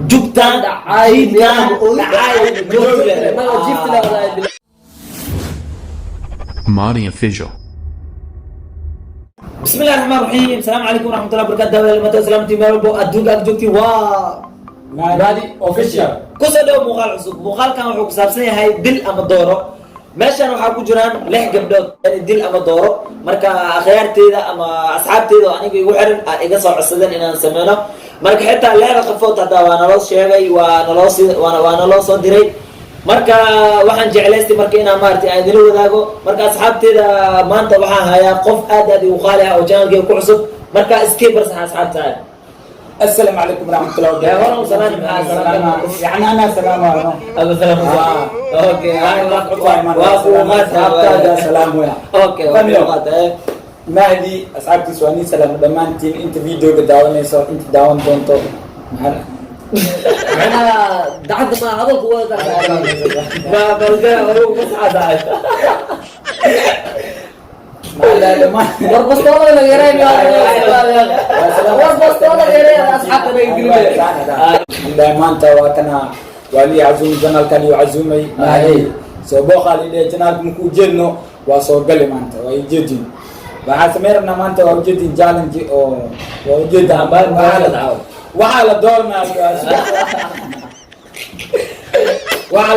Jugtaan Dhacay, jiidkaan dhacay. Ma jiifti la wallahi billah. Mahdi Official. بسم الله الرحمن الرحيم، السلام عليكم ورحمة الله وبركاته. دawada salaamtii meel walbo adduunka aad joogtiin, waa Mahdi Official. Kusoo dhow muuqaal cusub. Muuqaalkan wuxuu ku saabsan yahay dil ama dooro. Meeshan waxaa ku jiraan lix gabdhood, yani dil ama dooro. Marka akhyaarteyda ama asxaabteyda oo aniga igu xiran aa iga soo codsadeen inaan sameyno. Marka xitaa lixda qofood hadda waa naloo sheegay, waa naloo soo diray. Marka waxaan jeclaystay marka inaan maaragtay aan idinla wadaago. Marka asxaabteyda, maanta waxaan hayaa qof aad aad igu qaali ah oo channelkeyga ku cusub. Marka iskii barsaxa asxaabta. السلام عليكم ورحمة الله. يا هلا وسهلا. وبركاته. يعني أنا سلام أنا. Abu salam. Okay, waa kuumaad. أصحابتي سلام ويا. Okay. Family. Waa. Mahdi asxaabtiisa waa nin salaamo dhammaantiin, inta videoga daawanayso, inta daawan doonto. Macnaha dacadda ma hadalku wada. Ma balga hore uga saxaadahay. Maxaa dhammaan War bastoolada laga yareyn, war bastoolada laga yareyn, asxaabta naga gelin. Alhamdulillah, maanta waa kana waa lii casuumay channelkan iyo casuumay Mahdi. Soo booqaa lii dhahay channelka, markuu ujeedno waa soo gali maanta, waa ujeedin. Waxaa sameyn rabnaa maanta, waa ujeedin, challenge oo waa ujeeda. Waxaa la doornaa, waxaa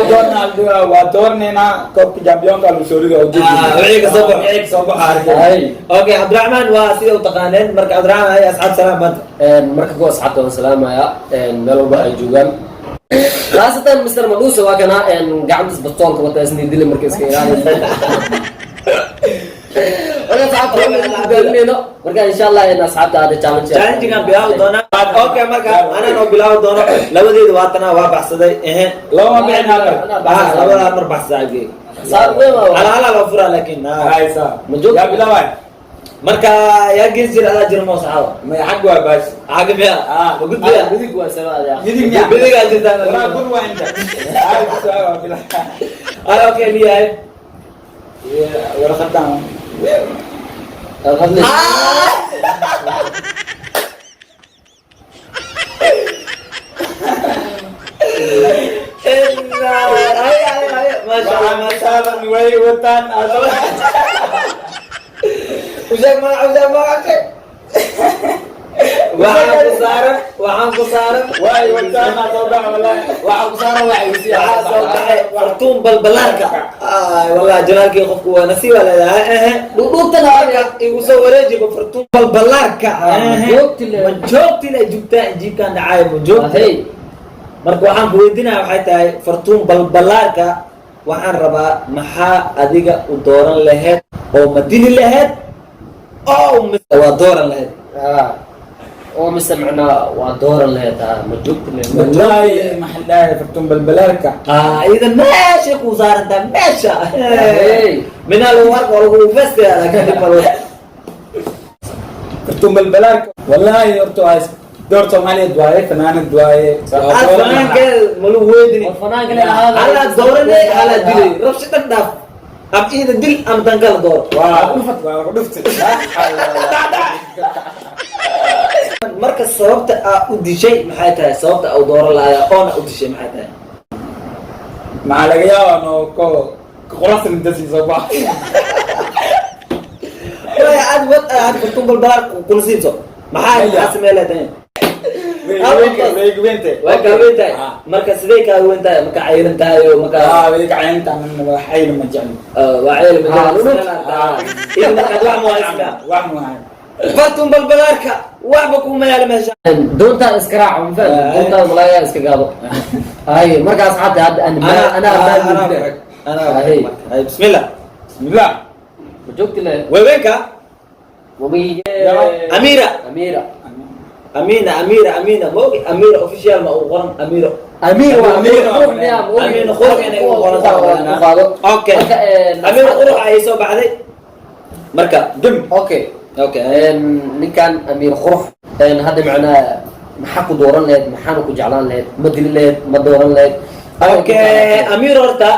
la doornaa, waa doornaynaa koobka championka lagu soo rido, waa ujeedin. Wixii kasoo baxo. Wixii kasoo baxo arkay. Okay, Cabdiraxmaan waa sida u taqaaneen. Marka Cabdiraxmaan, ay asxaab salaam maanta. Marka kuwa asxaabta waan salaamaya meel walba ay joogaan, khaasatan Mr Madusa. Waa kana gacantiis bastoolka wata, isnii dili, marka iska ilaali. Marka asxaabta waan hogaaminayno. Marka insha Allah in asxaabta aada challenge. Challengegan bilaawi doonaa. Okay, marka anaan oo bilaawi doono labadeeda waatana waa baxsaday ehe. Laba ma bixin hal mar. Ah, labadaa mar baxsa saaxiibkeyga. Saar weyn waa. Hala hala loo furaa laakiin ah. Haysa. Ma joogto? Yaa bilaabay. Marka yaa gees jira, adaa jira moo saxaaba. Ma xag waa baash. Xagga miya? Ah. Ma gudbiya? Midig waa sabaad. Midig miya? Midigaa jirtaa. Walaa kun waa inta. Ay, waa bilaa. Ah, okay, liyahay. Warqadan. Hadli. Ay ay ay, maasha Allah, maasha. Waxaan way wataan. Usheeg magac, usheeg magac, usheeg. Waxaan ku saaran, waxaan ku saaran. Way wataan soo bax wallahi. Waxaa ku saaran waxay. Waxaa soo baxay Fartuun Balbalaarka. Ay wallahi, jalaalkii qofku waa nasiib aa leedahay ehe. Dhuudhuubtana. Marka igu soo wareejiba Fartuun Balbalaarka. Ma joogti le. Ma joogti le, jugtaa jiibkaan dhacaayo, ma joogti. Hey. Marka waxaan ku weydiinaya waxay tahay, Fartuun Balbalaarka, waxaan rabaa maxaa adiga u dooran laheyd oo ma dili laheyd oo mise waa dooran laheyd? Oo mise macnaa waa dooran lahayd, ha ma joogti le. Wallahi maxaa dhahay Fartuun Balbalaarka. Ah, idan meeshay ku saarantaa meesha. Hey. Minaa lagu arko waa lagu festaya, laakiin dib ma lagu Fartuun Balbalaarka wallahi horta waa door Soomaaliyeed waaye, fanaanad waaye. Al fanaankeeda ma lagu weydini. War fanaanka le ahaada. Halaa doorane, halaa dilay, rabsho dhan dhaaf, am iida dil am tankala dooro. Waa dhufat, waa ku dhuftay. Marka sababta aa u dishay maxay tahay? Sababta aa u dooran lahaaya oona u dishay maxay tahay? Maxaa laga yaabaa no ko quruxsan inta sii soo bax. Waya aad wad aad Fartuun Balbalaar kula siinso, maxaa maxaa samee leedahay? Way weyntahay. Way kaa weyn tahay. Marka sidee kaa weyn tahay? Maka caylan tahay oo maka Ah, way ka caynta, waa xayl ma jecli. Waa cayl ma Ah. idan markaad wax muhaysmaa. Wax muhayn. Fartuun Balbalaarka waxba kuma yaala meesha. Doontaa iska raaco, ma fahamtid? Doontaa malaaya iska gaado. Hay, marka asxaabta hadda ana ana. Hey. Hay, bismillah. Bismillah. Ma joogti le. Wewenka. Wabiye. Amira. Amira. Amina, Amira, Amina ma ogi. Amira Official ma uu qoran Amiro? Amir waa Amir. Qurux miyaa, ma ogi. Amir Qurux inay u qoran tahay. Ku qaado. Okay. Marka, Amir Qurux ayay soo baxday marka. Gem. Okay. Okay. Ninkan Amiir Qurux hadda macnaa maxaa ku dooran lahayd, maxaana ku jeclaan lahayd, ma dili lahayd, ma dooran lahayd? Okay, Amir horta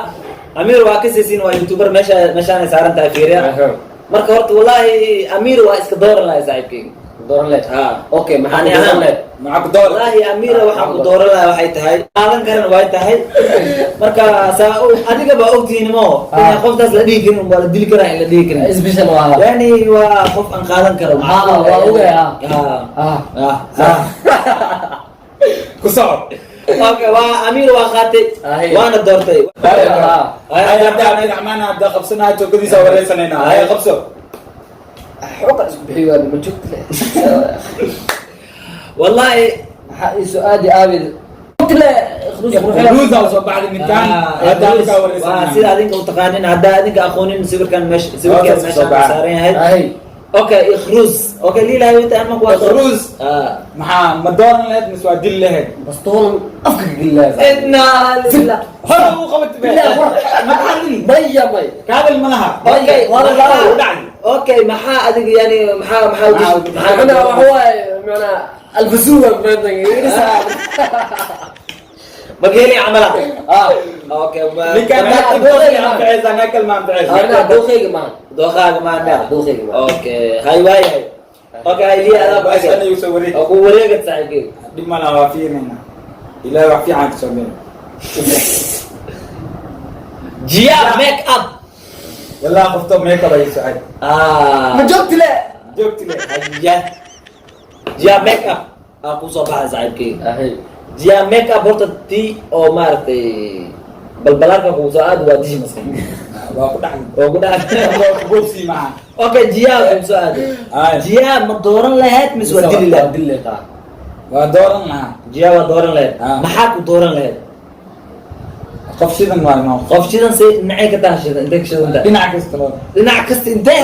Amir waa ka siisin, waa youtuber, meesha meeshaanay saaran tahay, fiiriya. Marka horta wallahi Amir waa iska dooran lahay saaxiibkeyga. Dooran leed. Ah. Okay, maxaa Ani dooran ahaan. leed? Maxaa ku dooran? Wallaahi Amiira waxaan ku dooran lahaa waxay tahay qaadan karan way tahay. Marka saa adiga baa ogtihiin mo inaan qoftaas la dhihi karin, waa la dili karaa in la dhihi karin. Isbishal waa. Yani waa qof aan qaadan karo. Ah, waa ogahay, ah. Ah. Ah. Ah, sax. Ku soco. Okay, waa Amiir, waa qaatay. Aye. Waana doortay. Ah. Ay, hadda Cabdiraxmaan hadda qabsanayo, toogadiisa wareysanaynaa. Ay, qabso. Xoqa isku bixiyo waa ma joogta le. Wallahi. Maxaa ii soo aadi aabid? Joogta le. Ruusa soo baxday ninkaan. Hadda halkaa waa wareysanaynaa. Sida adinka u taqaanin, haddaa adinka aqoonin sawirkan meesha, sawirkan Soo meeshaan baxa. saaran yahay. Ay. Okay, Ikhruz. Okay, liila inta ama ku Ikhruz. Ah. Maxaa ma dooran lahayd mise waa dil lahayd? Bastoolan afka ka gelin lahaa. Inna lillah. Hore uu qabatay. Billah, Ma ka hadlin. Maya, may. Ka hadal ma laha. Okay, Waa la maxaa- dhacay. Okay, maxaa adiga yani maxaa Maxaa Macnaha waxa waaye, macnaha alfasuwa mageeli camala. Ah. Okay, Ninkaan Macnaha naag dooqeyga ma maaha. anficaysa, naag kale ma anficaysa. Macnaha dooqeyga maaha. Dooqaaga ma Ah, dooqeyga maaha. Okay, hay waayahay. Okay, hay liya adaa ku Bas, xiga. ana igu soo wareeg. Oo ku wareegad saaxiibkeyga. Dhib ma laha, waa fiirinayna. Ilaahay wax fiican ka soo meel. Jiya make up. Wallahi qofto make up ay soo aad. Ah. Ma joogti le. Joogti le. Haya. Jiya make up aa ku soo baxay saaxiibkeyga. Ahay. Jiya make up horta tii oo maaragtay balbalaarka kugu soo aad waa dishi maska. Waa ku dhacday. Oo ku dhacay. Waa ku boobsii maaha. Okay, Jiya kugu soo aaday. Ay. Jiya ma dooran lahayd mise waa dili Waa lahayd? dili lahayd. Waa dooran lahaa. Jiya waa dooran lahayd. Ah. Maxaa ku dooran lahayd? Qof shidan waayo ma. Qof shidan say dhinacay ka tahay shidan, intee ka shidan tahay? Dhinac kasta loo. Dhinac kasta intee?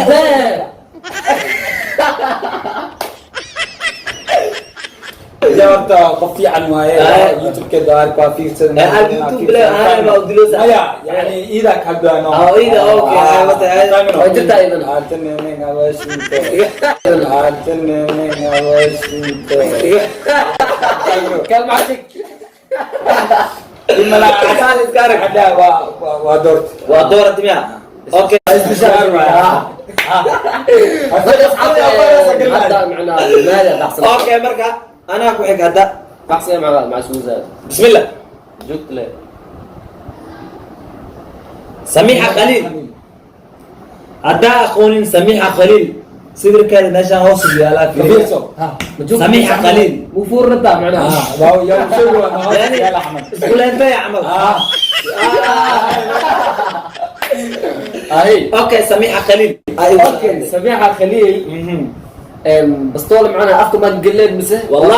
Ya horta qof fiican waaye. Ay. YouTube-keeda waa arkaa, fiirsadan. Ay, YouTube le, ay, baa u diloosa. Maya, yani iida ka hadlaano. Ah, iida, okay, ay, wata, ay. Waa jirtaa iyadana. Aatan aatan awashinto. Kalma xig. Kaal iska arag. Hadda waa doorta. Waa doorat miya? Okay. Hadda macnaha maada dhacsan. Okay, marka anaa ku xig hadda. Dhacsan macnaha maca suusaad. Bismillah. Joogta le. Samiixa Khaliil. Haddaa aqoonin Samiixa Khaliil, sawirkeeda meeshaan hoos u yaalaa, fiiriya. Fiirso. Ha, ma joogti. Samiixa Khaliil. Muu fuurata macnaha. Waa yaa sheego waa Yani yaal Axmed. isku leentay camal. Ahay. Okay, Samiixa Khaliil. Okay, Samiixa Khaliil. Bastool macnaha afka maad galeed mise? والله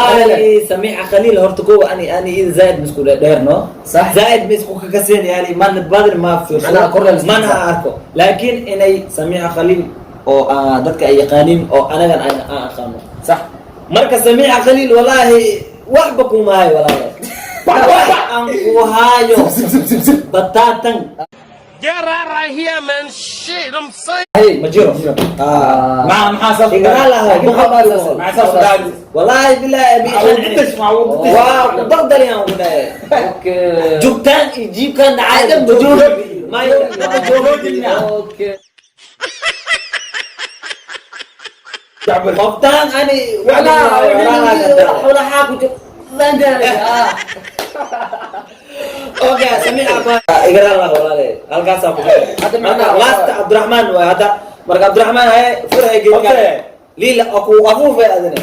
سميحة خليل horta kow ani ida zaaid misku dheerno. Sax. Zaaid misku kakasin yani man badal ma fiirso. Macnaha kor la mana arko, laakiin inay Samiixa Khaliil oo dadka ay yaqaanin oo anagan aan aqaano. Sax. Marka Samiixa Khaliil wallahi waxba kuma hayo, walahi wax aan ku hayo bataatan. Get out of here, man. Shit, I'm saying. Ahay. Ma jiro. Maxaa maxaa saas? Igala lahaa Laakiin boqol maxaa kiiba saas? boqol. Maxaa saas daadis? Wallahi billahi bi Wadish ma wadish. waa ku daldal yaan ku dhahay. Okay. Jugtaan iyo jiibkaan dhacay dhan ma joogi mayo, ma joogi. Okay. Qoftaan ani Macnaha ku jiro. Okay, samiica igara lah walaale, halkaasaa ku Hadda macnaha- last Cabdiraxmaan waay hadda. Marka Cabdiraxmaan haye furhay geedka. Okay. Liila aku afuufay adina.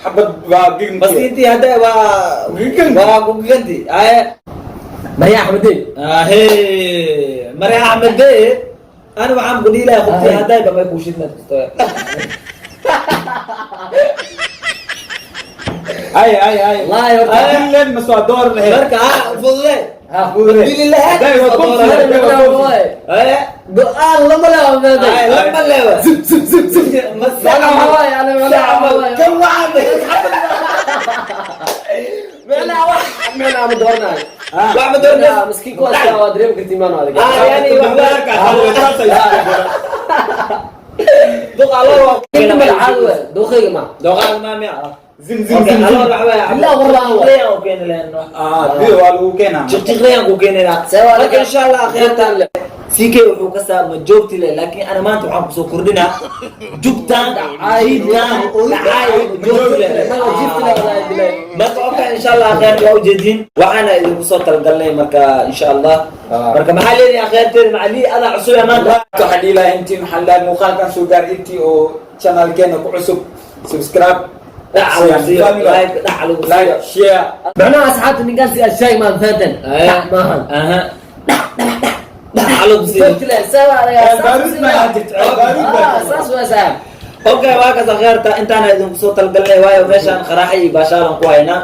Xabad waa gign. Bas intii hadda waa Giganti. waa ku giganti haye. Marya Axmedey. Ahe, Mare Axmede, ani waxaan ku dhihi lahay qoftii Ahe. hadday ba may kuushidnaad kusto. Ay ay ay. Wallahi horta. Ay mas waa door lahayd. Marka ha fudude. Ha. Fudude. Dili lahayd. Hadday waa Waa boobsi. door Hadday waa boobsi. Haye. Go'aan lama leeyo meeday. Ay, lama leewa. Zip zip zip zip. Macnaha waxa waaye, ana macnaha waxa waaye. Kan waxaan Macnaha wax macnaha ma dooranayo. wax ma dooranayo. Macnaha miskiin kuwaas kale waa dareemi kartiin maanu adiga. Ah, yani duq aloo waa Inta magacaada waay, dooqeyga ma. Doqaan ma miya? Zin zin Okay, zin. aloo waxa waaye. Bilaa warlaan waay. Jiqjiqlayaan ku keeni lahayn. Ah, biyo waa lagu keenaa. Jiqjiqlayaan ku keeni lahaa. See waa Marka insha Allah akhirta CK wuxuu ka saa ma joogti le, laakiin ana maanta waxaan kusoo kordhinaa jugtaan, jiidkaan dhacay, ma joogti le. Marka okay, insha Allah akheer, waa ujeedin waxaana idinku soo talagalnay. Marka insha Allah, marka maxaa leedahay akheerteeda macalii adaa cusub ee maanta? Waxaan dhihi lahaa intii, maxaa la, muuqaalkan soo gaar, intii oo channelkeena ku cusub, subscribe. Dhac lagu siiyo, like dhac lagu siiyo. Like, share. Macnaha asxaabta, ninkaan si aad sheeg maan fahanteen, dhac maahan. Aha, dhac lagu siiyo. Baaruud ma jirto, baaruud baa. Saas waa, saaxib. Okay, waa kaas akheerta, intaana idinku soo talagalnay, waayo meeshaan qaraaxa iyo baashaalan ku haynaa.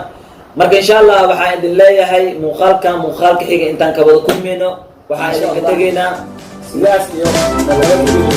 Marka insha Allah waxaan idin leeyahay, muuqaalkan muuqaalka xiga intaan ka wada kulmayno, waxaan idinka tegaynaa sidaas iyo nabadgelyo.